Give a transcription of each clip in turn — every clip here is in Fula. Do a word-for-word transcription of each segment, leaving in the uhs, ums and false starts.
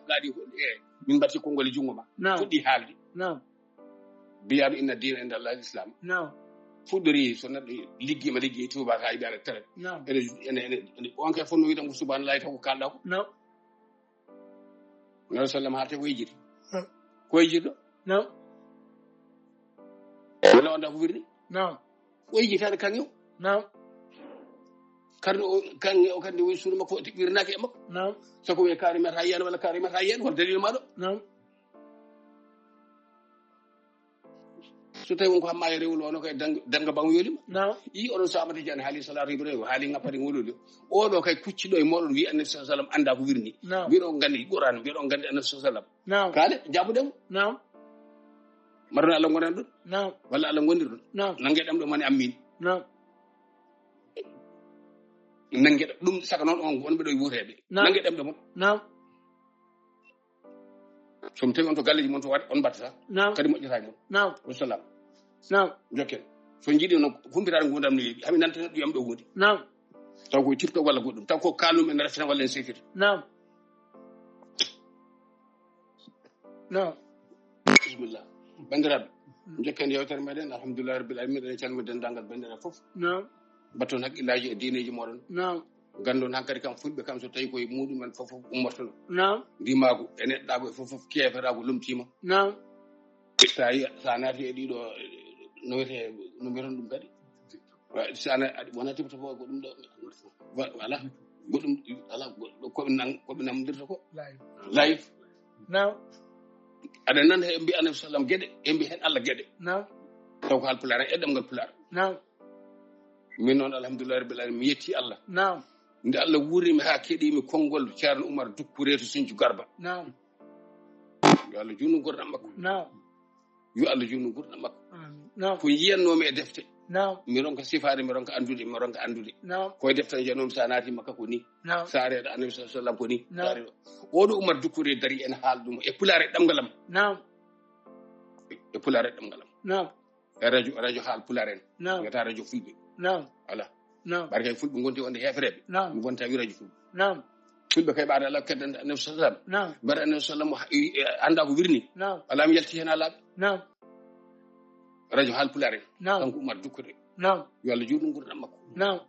Gaadi ko e min mbaɗti konngol e junngo ma. Naam. Fuɗɗi haalde. Naam. Mbiyaano inna diina inda Allahi Islam. Naam. Fuɗɗori so neɗɗo liggiima liggi tuuba ka yiɗi ala tere. Naam. Ene ene ene ene on kay fonno wiɗan ko subhanallahi taw ko kalɗa ko. Naam. Nabi sallam haate ko yejjiti. Naam. Ko yejjito. Naam. Wala on da ko wirni. Naam. O yejjitaani kaŋŋe o. Naam. Karne o kaŋŋe o kandi woni suudu makko o tiɓɓirnaaki e makko. Naam. Sako wiye kaari meta yiyani wala kaari meta yiyani wala dalil maɗo. Naam. So tawi won ko hamma e rewol wano kay dang danga bango yolima. Naam. Yi onon samata jani haali salatu ibrahim haali ngappati ngololi. Oɗo kay kucciɗo e moɗon wi annabi sallallahu alaihi wasallam anda ko wirni. Naam. Mbiɗo gandi qur'an mbiɗo gandi annabi sallallahu alaihi wasallam. Naam. Kale jabude mo. Naam. Marno Allah gonan ɗon. Naam. Walla Allah gonir ɗon. Naam. Nange ɗam ɗo mani ammin. Naam. Nange ɗam ɗum saka noon on wonɓe ɗo e wuureɓe. Naam. Nange ɗam ɗo mon. Naam. So mi tawi on to galleji mon to waɗ on mbattata. Naam. Kadi moƴƴata e mon. Naam. Wassalam. Naam. Jokken. So jiiɗi noon humpitaade ngundam no yeeɓi hami nanta neɗɗo yam ɗo hundi. Naam. Taw ko tifto walla goɗɗum taw ko kalnum en rafina walla en sefita. Naam. Naam. Bismillah. Bandiraɓe. Jokken yewtere meɗen alhamdulillahi rabbil alamin eɗen calmi dendagal bandiraɓe fof. Naam. Batton haqqillaji e diineji moɗon. Naam. Gandon hankadi kam fulɓe kam so tawi koye muɗumen fof fof ummortono. Naam. Ndimagu e neɗɗagu e fof fof keferagu lomtima. Naam. Sa yi sa naati e ɗiɗo no wiyete no mbiyaton ɗum kadi. Wa- sa na aɗa- wona tibto fof ko ɗum ɗo. Wa- wala goɗɗum ala goɗɗo koɓe nan koɓe namdirta ko. Live. Naam. Aɗa nan he mbi annabi sallam geɗe e mbi hen allah geɗe. Naam. Taw ko haal pulaar e ɗemngal pulaar. Naam. Min noon alhamdulillahi rabbil alamin mi yetti allah. Naam. Nde allah wuurimi ha keɗimi konngol ceerno oumar dukkure to sincu garba. Naam. Yo allah junnu gurdam makko. Naam. Yo allah junnu gurdam makko. Amin. Naam. Ko yiyannomi e defte. Naam. Mi ronka sifaade mi ronka andude mi ronka andude. Naam. Koye defte janomi sa naati makka ko ni. Naam. Sa reeɗo annabi sa sallam ko ni. Naam. Sa reeɗo oɗo oumar dukkure dari en haal ɗum e pulaar e ɗemngal am. Naam. E pulaar e ɗemngal am. Naam. E radio radio haal pulaar en. Naam. Ngata radio fulɓe. Naam. Ala. Naam. Barke fulɓe gonti wonde hefereɓe. Naam. Mi wonta wi radio fulɓe. Naam. Fulɓe kay ɓaade ala keddan annabi sallam. Naam. Mbaɗa annabi sallam anda ko wirni. Naam. Ala mi yalti hen alaɓe. Naam. Radio haal pulaar en. Naam. Kanko oumar dukkure. Naam. Yo allah juurnu gurdam makko. Naam.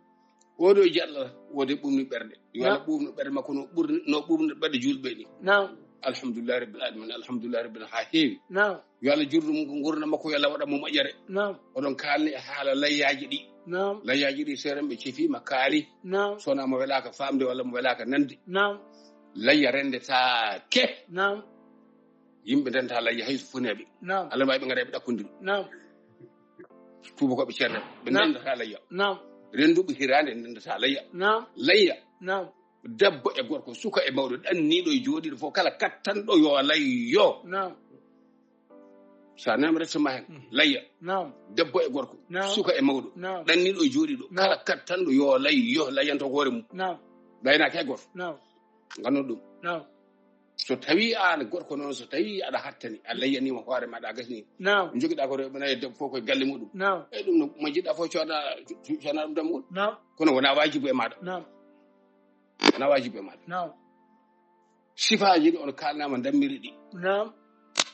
Oɗo e jalla wode ɓumni ɓerɗe yo allah ɓumno ɓerɗe makko no ɓurni no ɓumno ɓerɗe julɓe ni. Naam. Alhamdulillahi rabbil alamin alhamdulillahi rabbil ha heewi. Naam. Yo allah jurnu mum ko gurna makko yo allah waɗa mo moƴƴere. Naam. Oɗon kalni e haala layyaji ɗi. Naam. Layyaji ɗi seeɗan ɓe cefima kaali. Naam. Sona mo welaka famde walla mo welaka nande. Naam. Layya rendetake. Naam. Yimɓe ndenta layya hayso funeɓe. Naam. Allah mbawi ɓe gara ɓe ɗakkondiri. Naam. Tuubakoɓe ceerno ɓe ndendata layya. Naam. Renduɓe hirande ndendata layya. Naam. Layya. Naam. Debbo e gorko suka e mawɗo ɗanniɗo e jooɗiɗo fof kala kattanɗo yo layyo. Naam. Sa nami restama hen layya. Naam. Debbo e gorko suka e mawɗo ɗanniɗo e jooɗiɗo kala kattanɗo yo layyo layyanto hoore mum. Naam. Ɓaynaki hay goto. Naam. Ganno ɗum. Naam. So tawi an gorko noon so tawi aɗa hattani a layyanima hoore ma ɗa gasni. Naam. Jogiɗa ko rewɓe nayi debbo fof koye galle muɗum. Naam. E ɗum no mo jiɗɗa fof cooda cooda ɗum dammuɗo. Naam. Kono wona wajibu e maɗa. Naam. Wona wajibu e maɗa. Naam. Sifaji ɗi on kalnama dammiri ɗi. Naam.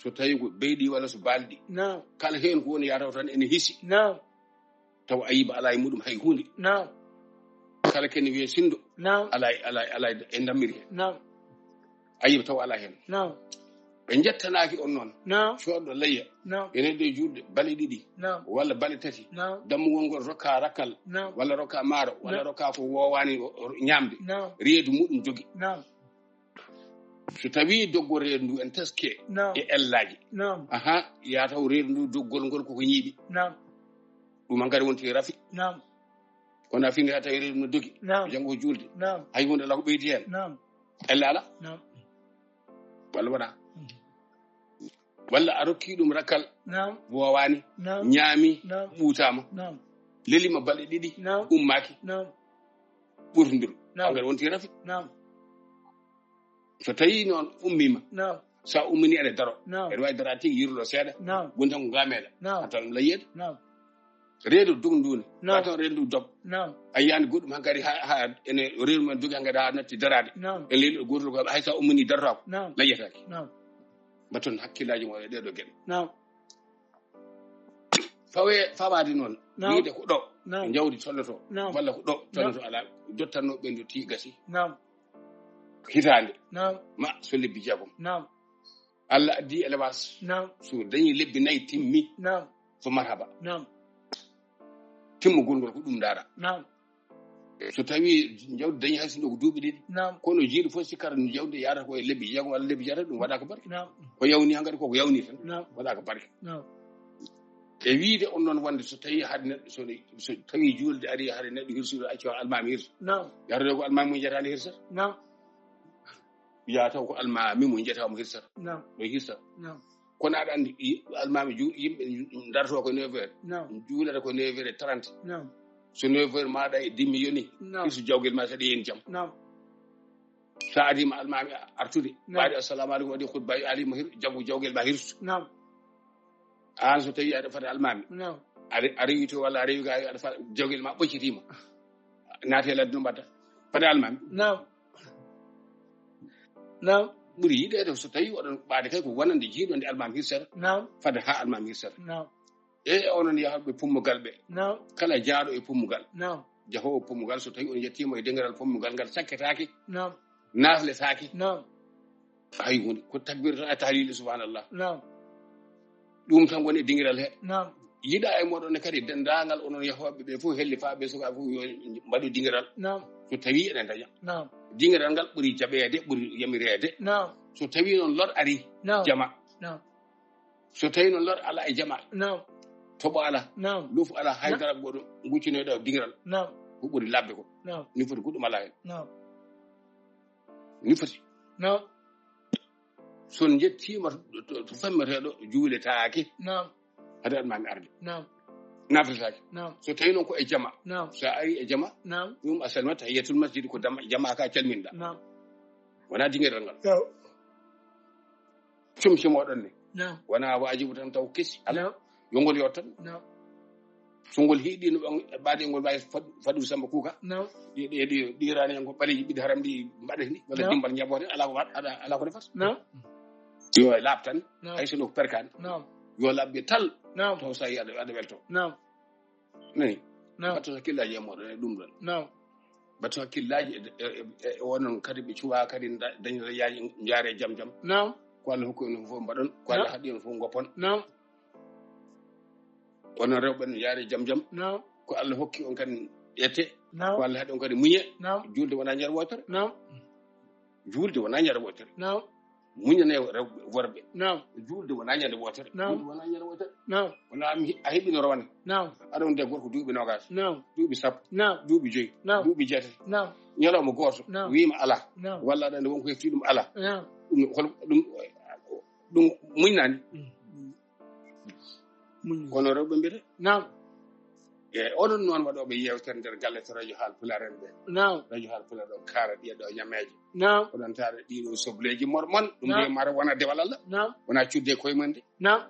So tawi ko beyɗi walla so balɗi. Naam. Kala hen ko woni yataw tan ene hisi. Naam. Taw ayiba ala e muɗum hay hunde. Naam. Kala kene wiye sindo. Naam. Ala ala ala e dammiri hen. Naam. Ayiba taw ala hen. Naam. Ɓe jettanaki on noon. Naam. Coɗɗo layya. Naam. Ene ɗe julde bale ɗiɗi. Naam. Walla bale tati. Naam. Dammugol ngol rokka rakkal. Naam. Walla rokka maaro walla rokka ko wowani ñamde. Naam. Reedu muɗum jogi. Naam. So tawi doggol reedu ndu en teske e ellaji. Naam. Aha, ya taw reedu ndu doggol ngol koko ñiiɓi. Naam. Ɗum hankadi wonti rafi. Naam. Kono a fini ha tawi reedu no dogi. Naam. Janngo ko julde. Naam. Hay hunde ala ko ɓeydi hen. Naam. Ella ala. Naam. Walla wona. Walla a rokki ɗum rakkal. Naam. Wowani. Naam. Ñaami. Naam. Ɓuutama. Naam. Lelima balɗe ɗiɗi. Naam. Ummaki. Naam. Ɓurtodiru. Naam. Hankadi wonti rafi. Naam. So tawi noon ummima. Naam. Sa ummini aɗa daro. Naam. Aɗa wawi dara tigi yirlo seeɗa. Naam. Woni tan ko gameɗa. Naam. A tan ɗum layyede. Naam. Reedu dug nduuni. Naam. Ka taw reedu dog. Naam. A yiyaani goɗɗum hankadi ha, ha ene reedu men dogi hankadi ha natti daraade. Naam. E leydi gootol ko hay sa ummini dartaako. Naam. Laƴataake. Naam. Mbaton hakkillaaji mo e ɗee ɗoo geɗe. Naam. Fawe, fawaade noon. Naam. Wiide ko ɗo. Naam. Jawdi tolnoto. Naam. Walla ko ɗo tolnoto. Naam. Alaa. Dottanno ɓe ndu ti gasi. Naam. Hitaande. Naam. Ma so lebbi jeegom. Naam. Allah addi élevage. Naam. So dañi lebbi nayi timmi. Naam. Ko marhaba. Naam. Timmugol ngol ko ɗum ndaara. Naam. So tawi jawdi dañi hay sinno ko duuɓi ɗiɗi. Naam. Kono jiiɗo fof sikkata no jawdi yaata ko e lebbi jeegom walla lebbi jeetati, ɗum waɗa ko barke. Naam. Ko yawni hankadi koko yawni tan. Naam. Waɗa ko barke. Naam. E wiide on noon wonde so tawi haade neɗɗo, so, so tawi juulde ari haade neɗɗo hirsude acca almaami hirsa. Naam. Yataade ko almaami mum jataade hirsa. Naam. Wiya taw ko almaami mum jataade mo hirsata. Naam. Ɗo hirsata. Naam. Kono aɗa anndi i-, almaami ju-, yimɓe darto ko neuf heures. Naam. Juulata ko neuf heures et trente. Naam. So neuf heures maɗa e demi yoni. Naam. Hirsu jawgel ma saɗi hen jam. Naam. Sa adima almaami artude. Naam. Ɓaade assalamu aleykum waɗi khutba alima hir-, jaggu jawgel ma hirsu. Naam. Aan so tawi aɗa fada almaami. Naam. Aɗa, a rewi to walla a rewi ga aɗa fada jawgel ma ɓoccitima. Naate ladde no mbaɗa. Fada almaami. Naam. Naam. Ɓuri yiɗeede so tawi oɗon ɓaade kay ko wonande jiiɗo nde almaami hirsata. Naam. Fada ha almaami hirsata. Naam. E onon yahɓe pummugal ɓe. Naam. Kala jaaɗo e pummugal. Naam. Jahoowo pummugal so tawi on yettima e dengeral pummugal ngal sakketaake. Naam. Nafletaake. Naam. Hay hunde ko takbir tan e tahlil subhanallah. Naam. Ɗum tan woni e dingiral he. Naam. Yiɗa e moɗon ne kadi denndaangal onon yahooɓe ɓe fof helli faa ɓe suka fof yo mbaɗu dingiral. Naam. So tawi eɗen daña. Naam. Dingiral ngal ɓuri jaɓeede, ɓuri yamireede. Naam. So tawi noon lor ari. Naam. Jama. Naam. So tawi noon lor ala e jama. Naam. Toɓo ala. Naam. Luuf ala, hay dara goɗɗo guccinoyɗo dingiral. Naam. Ko ɓuri labde ko. Naam. Ni foti goɗɗum ala hen. Naam. Ni foti. Naam. So on njettiima to, to, to fammeteeɗo juuletaake. Naam. Hade almaami arde. Naam. Nafretaake. Naam. So tawi noon ko e jama. Naam. So a ari e jama. Naam. Ɗum a salmat tahiyatul masjid ko dama, jama ka calminɗa. Naam. Wona dingiral ngal. Naam. Comci moɗon ne. Naam. Wona waajibu tan taw kesi. Ala. Naam. Yo ngol yottan. Naam. So ngol hiɗi no ɓang-, ɓaade ngol waawi fad-, fadu Samba Kuka. Naam. Ɗi, ɗi, ɗi, ɗi rani ngol ɓaleeji ɓiɗɗo haram ɗi mbaɗata ni. Walla dimbal njabote, ala ko waɗ-, ala, ala ko defata. Naam. Yo e laaɓ tan, naam, hay so no ko perkaani. Naam. Yo laaɓ ɓe tal. Naam. Taw sa yi aɗa, aɗa welto. Naam. Nani? Naam. Mbatto hakkillaaji e moɗon e ɗum ɗon. Naam. Mbatto hakkillaaji e, e, e, e onon kadi ɓe cuwa kadi nda-, dañata yaaji njaare jam jam. Naam. Ko Allah hokki on fof mbaɗon, ko Allah haɗi on fof ngoppon. Naam. Onon rewɓe no yaare jam jam. Naam. Ko Allah hokki on kadi ƴette. Naam. Ko Allah haɗi on kadi muñe. Naam. Juulde wona ñande wootere. Naam. Juulde wona ñande wootere. Naam. Muñane rewɓe, worɓe. Naam. Juulde wona ñande wootere. Naam. Juulde wona ñande wootere. Naam. Wona mi he-, a heɓino rawane. Naam. Aɗa wonde gorko duuɓi noogas. Naam. Duuɓi sappo. Naam. Duuɓi joyi. Naam. Duuɓi jeetati. Naam. Ñalawma gooto. Naam. Wiima ala. Naam. Walla aɗa andi wonko hefti ɗum ala. Naam. Ɗum hol-, ɗum, ɗum muñnani. Mm. Muñ. Kono rewɓe mbiyata. Naam. E oɗon noon waɗooɓe yeewtere nder galle to Radio Haal Pulaar en ɓe. Naam. Radio Haal Pulaar ɗo kaara ɗiya ɗo ñameeje. Naam. Oɗon taara ɗiɗo sobleeji mor mon. Ɗum naam. Nde mara wona dewal Allah. Naam. Wona cudde koye mon de. Naam.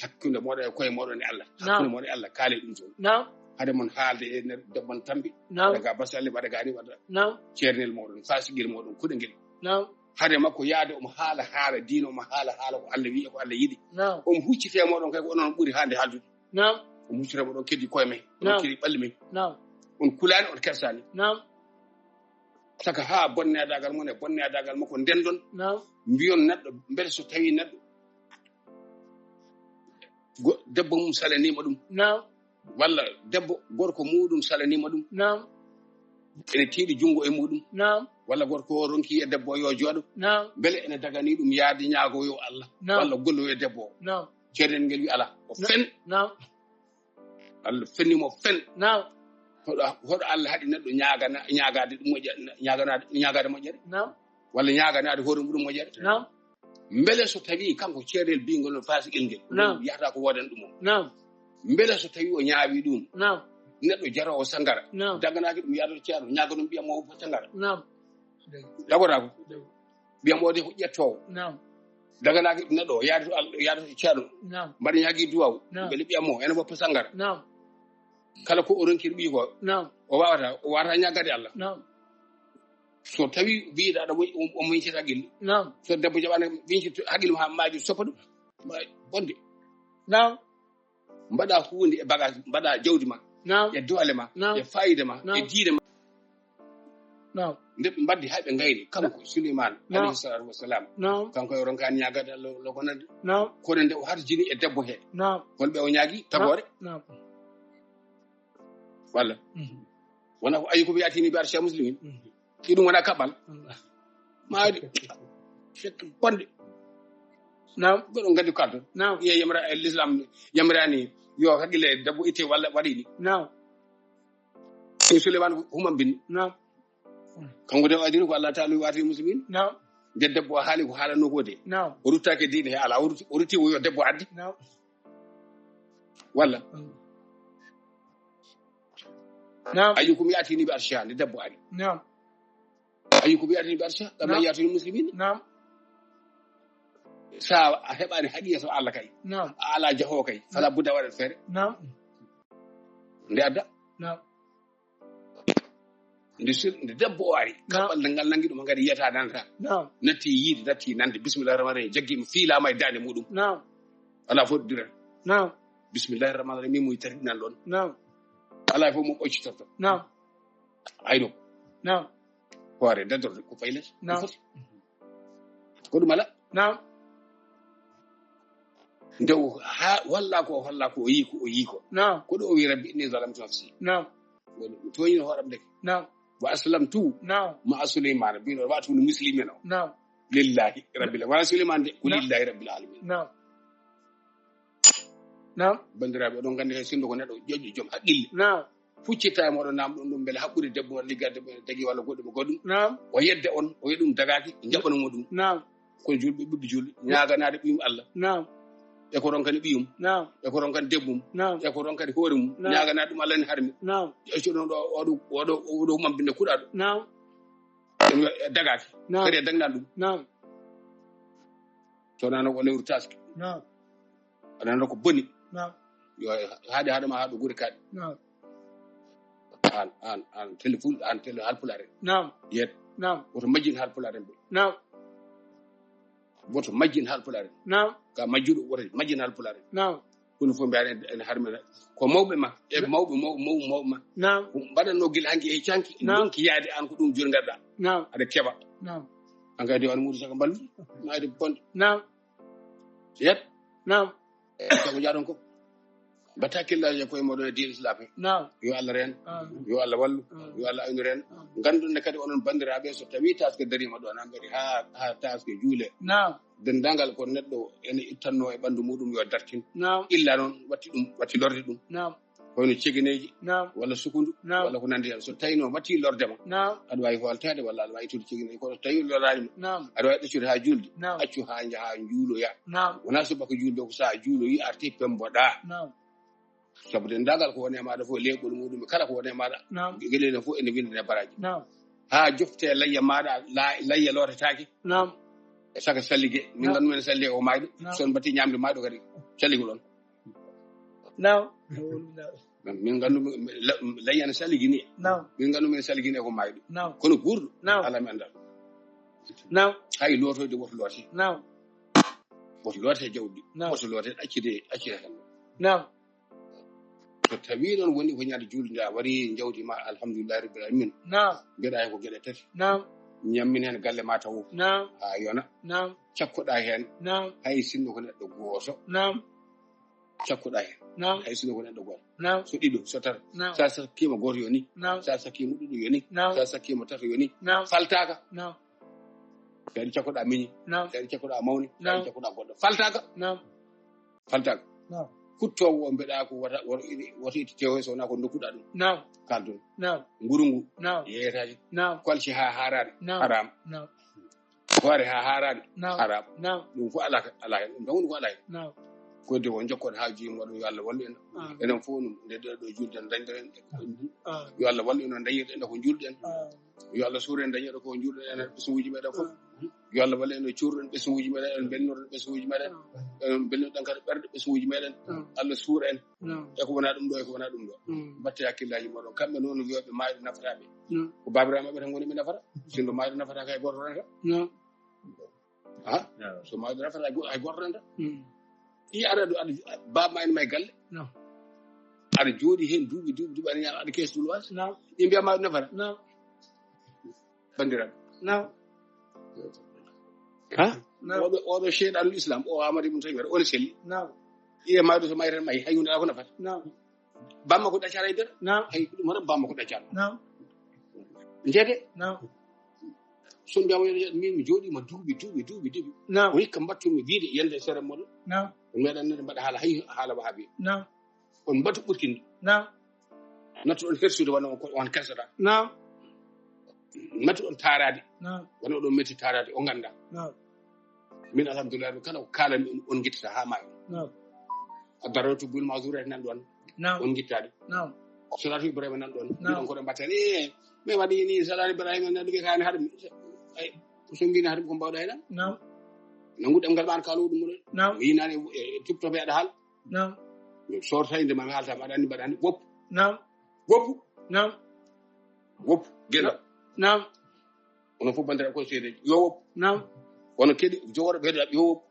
Hakkunde moɗon e koye moɗon e Allah. Naam. Hakkunde moɗon e Allah kaale ɗum toon. Naam. Hade mon haalde e nder debbo on tambi. Naam. Waɗa ga basalle, waɗa ga ni, waɗa. Naam. Ceernel moɗon, fasigel moɗon, kuɗe ngel. Naam. Hade makko yaade omo haala haala diina, omo haala haala ko Allah wi'i e ko Allah yiɗi. Naam. Omo huccite e moɗon kay ko onon ɓuri hande haaldude. Naam. Omo huccite e moɗon keddi koye men, oɗon naam. Keddi ɓalli men. Naam. On kulaani, on kersaani. Naam. Saka haa bonneedaagal mon e bonneedaagal makko ndendon. Naam. Mbiyon neɗɗo, mbele so tawi neɗɗo go-, debbo mum salaniima ɗum. Naam. Walla debbo, gorko muuɗum salaniima ɗum. Naam. Ene tiiɗi junngo e muuɗum. Naam. Walla gorko o ronki e debbo o yo jooɗo. Naam. Mbele ene daganii ɗum yaade ñaagoyo Allah. Naam. Walla golloyo e debbo o. Naam. Ceerno ngel wi alaa. Ko na-, fen. Naam. Allah fenni mo fen. Naam. Hoɗo, hoɗo Allah haɗi neɗɗo ñaagana-, ñaagaade ɗum moƴƴa-, ñaaganaade, ñaagaade moƴƴere? Naam. Walla ñaaganaade hoore muɗum moƴƴere? Naam. Mbele so tawi kanko ceerel bingol no faasiqel ngel, naam, yahata ko wodan ɗum o? Naam. Mbele so tawi o ñaawi ɗum? Naam. Neɗɗo jaroowo sangara, naam, daganaaki ɗum yaado ceerno, ñaaga ɗum ɓiya mo o sangara? Naam. Dagotaako. Ɓiya mo o de ko ƴettoowo. Naam. Daganaaki neɗɗo o yaade to Al-, yaade to ceerno. Naam. Mbaɗa ñaagi duwaw. Naam. Mbele ɓiya mo ene woppa sangara? Naam. Kala ko o ronkiri ɓiyi ko, naam, o waawata, o waawata ñaagade Allah. Naam. So tawi biyeɗa aɗa woy, o, o miñcita haqqille. Naam. So debbo jaɓaani miñcita haqqille ma haa maaji, soppa ɗum. Ma bonde. Naam. Mbaɗa huunde e bagage, mbaɗa jawdi ma. Naam. E doole ma. Naam. E fayida ma. Naam. E diine ma. Naam. Nde ɓe mbaɗdi haa ɓe ngayni, kanko Suleymaan, naam, alayhi salaatu wa salaam. Naam. Kanko o ronkaani ñaagade Allah lo ko nande. Naam. Kono nde o harjini e debbo he. Naam. Holɓe o ñaagi tagoore? Naam. Walla? Mhm. Wona ko ayyukum ya'tini bi arshiha muslimin. Mhm. Iɗum wona kaɓɓal. Mhm. Maari. Fekk bonde. Naam. Ɓe ɗon nganndi kalto. Naam. Ye yamra, eh, l'islam yamrani yo haqqille debbo itte walla waɗi ni. Naam. Ko Suleymaan Human Bin. Naam. Kanko de o adiri ko Allah taala waati muslimin. Naam. Nde debbo o haali ko haalanno ko de. Naam. O ruttaake diine he alaa, o rutti, o rutti o yo debbo addi. Naam. Walla? Mm. Naam. Ayyukum ya'tini bi arshiha, nde debbo ari. Naam. Ayyukum ya'tini bi arshiha, qabla, naam, an ya'tuni muslimin. Naam. Sa a heɓaani haqiiqa to Allah kay. Naam. A alaa jahoowo kay. Fala budda waɗat feere. Naam. Nde adda. Naam. Nde sir-, nde debbo o ari, naam, kaɓɓal nde ngal nanngi ɗum, ngari yiyata nanata. Naam. Natti yiide, natti nande, bismillahir rahmanir rahim, jaggi mo, fiilaama e daande muɗum. Naam. Alaa fof dira. Naam. Bismillahir rahmanir rahim, mo tari nan ɗon. Naam. Alaa fof mo ɓoccitorto. Naam. Ayno. Naam. Hoore daddorde ko faylet. Naam. Ko foti. Ko ɗum ala. Naam. Nde o ha-, walla ko, walla ko o yi ko, o yi ko. Naam. Ko ɗo o wi, "Rabbi inni zalamtu nafsi." Naam. Woni mi tooñino hooram de. Naam. "Wa aslamtu, naam, ma'a Suleymaana." Mbino, "Wa aslamtu musliman." Naam. "Lillahi rabbil, wala Suleymaan de, ko, naam, lillahi rabbil alamin." Naam. Naam. Banndiraaɓe, oɗon nganndi hay sinno ko neɗɗo joƴƴo joom haqqille. Naam. Puccitta e moɗon naam ɗum, ɗum mbele haɓɓude debbo walla liggaade debbo ene dagi walla goɗɗum e goɗɗum. Naam. O yedda on, o wiya ɗum dagaaki, jaɓana mo ɗum. Naam. Kono julɓe ɓiɓɓe julɓe, ñaaganaade ɓiyum Allah. Naam. E ko ronkani ɓiyum. Naam. E ko ronkani debbum. Naam. E ko ronkani hoore mum. Naam. Ñaaganaade ɗum Allah ne harmi. Naam. E so ɗon ɗo, oɗo, oɗo, oɗo mambinde kuɗaɗo. Naam. En dagaaki. Naam. Kadi e dagnan ɗum. Naam. So nana ko lewru taski. Naam. Aɗa nana ko boni. Naam. Yo haade haade ma haɗo gure kaɗe. Naam. An, an, an, téléphone, an, télé, Haalpulaar en. Naam. Yet. Naam. Woto majjin Haalpulaar en ɓe. Naam. Woto majjin Haalpulaar en. Naam. Ka majjuɗo, woto majjin Haalpulaar en. Naam. Kono fof mbiyaani en, en harmina. Ko mawɓe ma, e mawɓe, mawɓe, mawɓe, mawɓe ma. Naam. Ko mbaɗatno gila hanki e canki, naam, ndonki yaade an ko ɗum jurgatɗa. Naam. Aɗa keɓa. Naam. An kadi on muuri saka mballu. Maayde bonde. Naam. Yet. Naam. Sago jaaɗon ko. Mbatta hakkillaaji e koye moɗon e diine Islam he. Naam. Yo Allah reen. Amiin. Yo Allah wallu. Amiin. Yo Allah aynu reen. Amiin. Nganndon ne kadi onon banndiraaɓe, so tawii taske dariima ɗo, nan kadi haa, haa taske juule. Naam. Denndaangal ko neɗɗo ene ittanno e ɓanndu muɗum yo dartin. Naam. Illa noon watti ɗum, watti lorde ɗum. Naam. Kono cegineeji, naam, walla sukundu, naam, walla ko nanndi heen. So tawii noon watti lorde ma, naam, aɗa waawi hooltaade walla aɗa waawi ittude cegineeji. Kono so tawii loraani ma, naam, aɗa waawi ɗaccude haa juulde, naam, accu haa njahaa njuuloya. Naam. Wonaa subaka juulde ko so a juuloyi arti pemmboɗaa. Naam. Sabu denndaangal ko woni e maaɗa fof, leeɓol muɗum, kala ko woni e maaɗa, naam, geɗel ene fof ene winndane baraaji. Naam. Haa jofte layya maaɗa, la-, layya lootetaake. Naam. E saka sallige, min, naam, nganndu men sallige ko maayɗo. Naam. So on mbaɗti ñaamde maayɗo kadi, salligo ɗon. Naam. Min nganndu la-, layya ne salligini. Naam. Min nganndu men salligini ko maayɗo. Naam. Kono guurɗo, naam, alaa mi anndaa. Naam. Hay lootoyde woto loote. Naam. Woto loote jawdi. Naam. Woto loote accide, accide heen. Naam. So tawii noon woni ko ñande juulde nde a warii jawdi ma, alhamdulillahi rabbil alamin. Naam. Mbiɗa heen ko geɗe tati. Naam. Ñammin heen galle ma taw. Naam. Haa yona. Naam. Cakkoɗaa heen. Naam. Hay sinno ko neɗɗo gooto. Naam. Cakkoɗaa heen. Naam. Hay sinno ko neɗɗo gooto. Naam. So ɗiɗo, so tato. Naam. Sa sakkiima gooto yoni. Naam. Sa sakkiima ɗiɗo yoni. Naam. Sa sakkiima tato yoni. Naam. Faltaaka. Naam. Kadi cakkoɗaa miñi. Naam. Kadi cakkoɗaa mawni. Naam. Kadi cakkoɗaa goɗɗo. Faltaaka. Naam. Faltaaka. Naam. Kuttoowo o mbeɗa ko wata, wata, wata itti tewo so wonaa ko ndokkuɗaa ɗum. Naam. Kaldon. Naam. Nguru ngu. Naam. Yeeyataake. Naam. Kolce haa haaraani. Naam. Haraam. Naam. Hoore haa haaraani. Naam. Haraam. Naam. Ɗum fof alaa ka, alaa heen. Ɗum tan woni ko alaa heen. Naam. Ko de won jokkon haa juumo ɗum, yo Allah wallu en. Amin. Enen fof ɗum, nde ɗo, ɗo juulden, dañde en. Amin. Yo Allah wallu en, no dañirɗen ko juulɗen. Amin. Yo Allah suur en, dañirɗen ko juulɗen, enen ɓesnguuji meɗen fof. Amin. Yo Allah wallu en, no cuurɗen ɓesnguuji meɗen, en belnoɗen ɓesnguuji meɗen, en belnoɗen kadi ɓerɗe ɓesnguuji meɗen. Allah suura en. E ko wona ɗum ɗo, e ko wona ɗum ɗo. Mbatte hakkillaaji mooɗon. Kamɓe noon, wiyooɓe maayɗo nafataa ɓe. Ko baabiraaɓe maɓɓe tan ngoni ɓe nafata. Sinno maayɗo nafataa kay gooto tan ka. Ha? So maayɗo nafataa go-, hay gooto tan ka. Ɗi aɗa ɗo, aɗa, baaba ma ene may galle. Aɗa jooɗi heen duuɓi, duuɓi, duuɓi, aɗa ñaama, aɗa kees dulwaas. Ɓe mbiya maayɗo nafata. Banndiraaɓe. Ha? Oɗo, oɗo seyɗaanul Islam, o Amadou Ibn Taymiyya, on selli. Iye maayɗo so may tan may, hay huunde alaa ko nafata. Bamma ko ɗaccaani hay dara. Hay ɗum hono bamma ko ɗaccaani. Njeede. So mbiyama yo min mi jooɗiima duuɓi, duuɓi, duuɓi, duuɓi. Ko hikka mbaɗtumi wiide yande sere moɗon. On meeɗa nande mbaɗa haala, hay haala wahabi. On mbatu ɓurtinde. Nattu on hersude wano on, on kersata. Nattu on taaraade. Wano ɗon metti taaraade, o ngannda. Min alhamdulillah, kala ko kaalan on, on ngittata haa maayo. A daroto bul mazura nan ɗon. On ngittaade. Salatu Ibrahima nan ɗon. Mbiɗon ko ɗon mbatten. Eh, mi waɗi ni salatu Ibrahima nan ɗum kaani haɗum. Ay, ko so mbina haɗum ko mbawɗa hen. Nangu ɗemngal ɓaan kaalo ɗum ɗon. Mi yinani, eh, tuptoɓe aɗa haal. Sorta inde ma mi haalta ma aɗa anndi mbaɗa anndi. Woppu. Woppu. Woppu. Gella. Onon fof banndiraaɓe ko seedeeji. Yo woppu. Kono kadi jogorɗo ɓeydo yo woppu.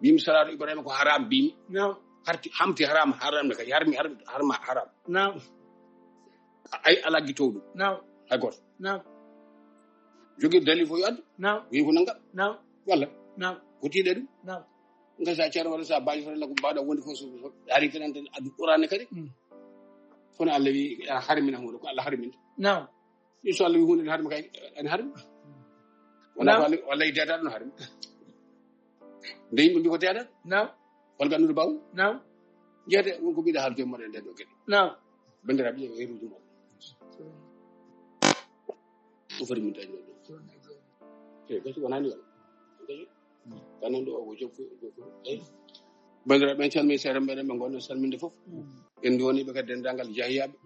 Mbimi salatu Ibrahima ko haram mbimi. Harti hamti haram, haram ne kadi harmi, harmi, harma haram. Ay, alaa gittowo ɗum. Hay gooto. Jogii dalil fof yo addu. Wi ko nangam. Walla. Ko tiiɗe ɗum. Nga sa ceerno walla sa baaji fota ko mbaɗa wonde fof so, so ari tan tan addu Qur'an kadi. Kono Allah wi a harmina hunde, ko Allah harmina. Ɗum so Allah wi hunde ne harmi kay, ene harmi. Wona ko Allah, Allah wi deedaɗo no harmi. Nde yimɓe mbi ko deedaɗo. Hol ganduɗo bawu? Jeete won ko mbiɗa haal joom moɗon nde ɗo kadi. Banndiraaɓe, ƴeewa heeruji moɗon. Ko foti min dañno ɗo. E gasi wonani wala. Kanan ɗo o ko jokku, jokku. Eyi. Banndiraaɓe, en calmini seeɗa meɗen ɓe ngonno salminde fof. En ndewniɓe kadi denndaangal jahiyaaɓe.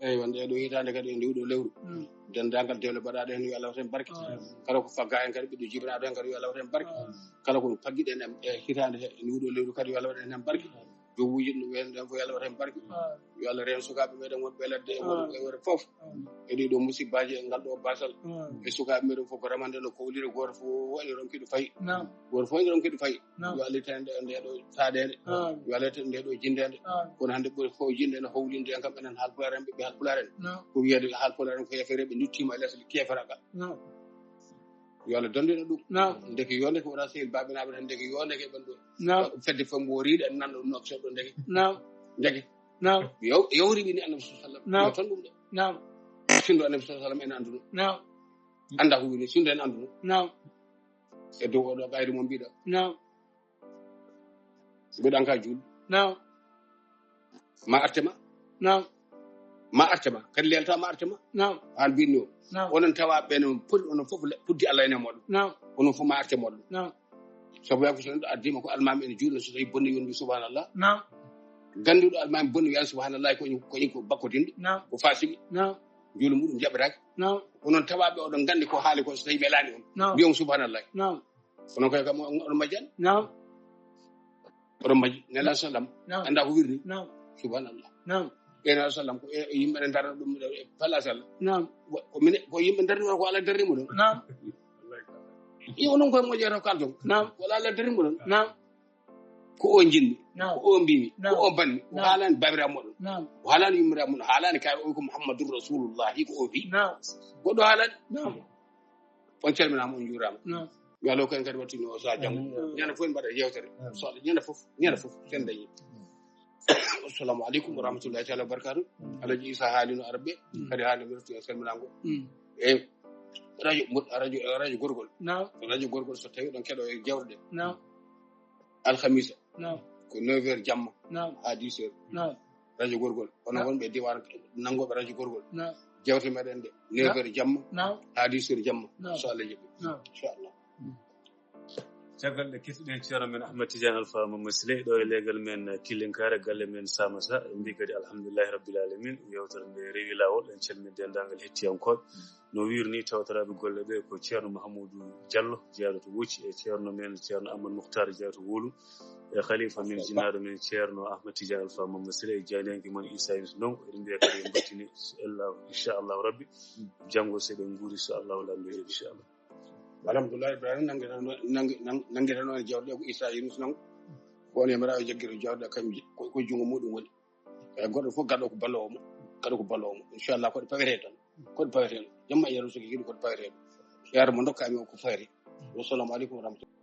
Eyi, wonde e ɗo hitaande kadi e ndu ɗo lewru. Denndaangal dewle mbaɗaaɗe heen, yo Allah waɗ heen barke. Kala ko fagga en kadi ɓiɗɗo jibinaaɗo heen kadi, yo Allah waɗ heen barke. Kala ko faggiɗen e hitaande he ndu ɗo lewru kadi, yo Allah waɗ heen barke. Jowuuji ɗum ɓeen ɗon fof yo Allah waɗ heen barke. Yo Allah reen sukaaɓe meɗen wonɓe e ladde e wonɓe e wuro fof. E ɗii ɗoo musibbaaji e ngal ɗoo baasal. E sukaaɓe meɗen fof ko remande no kowlira, gooto fof ene ronki ɗo fayi. Gooto fof ene ronki ɗo fayi. Yo Allah ittane nde, nde ɗo saaɗeende. Yo Allah ittane nde ɗo jinndeende. Kono hannde ɓuri fof jinndeende howlinde en kam enen Haalpulaar en, ɓiɓɓe Haalpulaar en. Ko wiyeede Haalpulaar en ko heefereeɓe nduttiima e les keeferagal. Yo Allah donndina ɗum. Ndeke yo ndeke wona sehil baaɓe naaɓe tan, ndeke yo ndeke ɓen ɗo. Fedde fof mbo riiɗe en nanɗo ɗum no soɗɗo ndeke. Ndeke. Yo, yawri ɓini Annabi sallallahu alaihi wasallam. Yo ton ɗum ɗo. Sinndo Annabi sallallahu alaihi wasallam en annduno. Annda ko woni sinndo en annduno. E dow oɗo ɓayri mo mbiɗa. Mbiɗan ka juul. Ma arte ma. Ma arte ma. Kadi lelta ma arte ma. An binni o. Onon tawa ɓen on poti, onon fof le-, puddi Allah ene moɗon. Onon fof ma arte moɗon. Sabu yaa ko so neɗɗo addima ko almaami ene juulna, so tawi bonni yoni subhanallah. Ganduɗo almaami bonni wiyan subhanallah ko, ko, ko bakkodinɗo. Ko fasiki. Juulu muɗum jaɓetaake. Onon tawa ɓe oɗon gandi ko haali ko so tawi welani on. Mbiyon subhanallah. Kono koy kam on, on majjan. Oɗon majji. Nela sallam. Anda ko wirni. Subhanallah. Ɓe nela sallam ko e, e yimɓe ne darna ɗum e pala sallam. Wa-, ko mine, ko yimɓe darni wala ko Allah darni mo ɗon. I onon koye moƴƴere o kalton. Ko Allah darni mo ɗon. Ko o jinmi. Ko o mbimi. Ko o banmi. O haalani babiraɓe moɗon. O haalani yummiraaɓe moɗon. O haalani kay o ko Muhammadur Rasulullah ko o wi. Goɗɗo haalani. On calminaama, on njuuraama. Yo Allah ko en kadi wattini o saha janngo. Ñande fof en mbaɗa yewtere. So Allah ñande fof, ñande fof, sen dañi. Assalamu aleykum wa rahmatullahi taala wa barakatuh. Alhaji Isa haalino Arabe, kadi haalino wirti e salminaango. E radio, mo-, radio, radio Gorgol. Radio Gorgol so tawi ɗon keɗo e jawɗe. Alhamisa. Ko neuf heures jamma. Haa dix heures. Radio Gorgol. Onon wonɓe e diwaan nanngooɓe radio Gorgol. Jewte meɗen ɗe, neuf heures jamma. Haa dix heures jamma. So Allah jaɓi. Inchallah. Caggal nde kettuɗen ceerno men Ahmad Tidiane Alpha Mamadou Sile ɗo e leegal men Killinkaare, galle men Samasa, en mbi kadi alhamdulillahi rabbil alamin, yewtere nde rewi laawol. En calmini denndaangal hettiyankooɓe. No wiirni tawtoraaɓe golle ɓe ko ceerno Mahamoudou Diallo, jeyaɗo to Wocci, e ceerno men ceerno Amadou Mouhtar, jeyaɗo to Wolu, e khalifa men, jinnaaɗo men ceerno Ahmad Tidiane Alpha Mamadou Sile, e jaayndiyanke mon Issa Yunus Ndongo. Eɗen mbiya kadi en mbattini, so Allah, inchallahu rabbi, janngo so eɗen nguuri, so Allahu Laamɗo jaɓi, inchallah. Alhamdulillah, Ibrahima, nange tan, nange, nange, nange tan woni jawɗe ko Issa Yunus Ndongo. Ko woni e mara o jaggiro jawɗe kam ko, ko junngo muɗum woni. E goɗɗo fof gaɗo ko balloowo mo, gaɗo ko balloowo mo. Inchallah, ko ɗo pawetee tan. Ko ɗo pawetee tan. Jamma e yero so giɗi ko ɗo pawetee tan. Yaara mo ndokka mi o ko fayri. Wassalamu aleykum wa rahmatullah.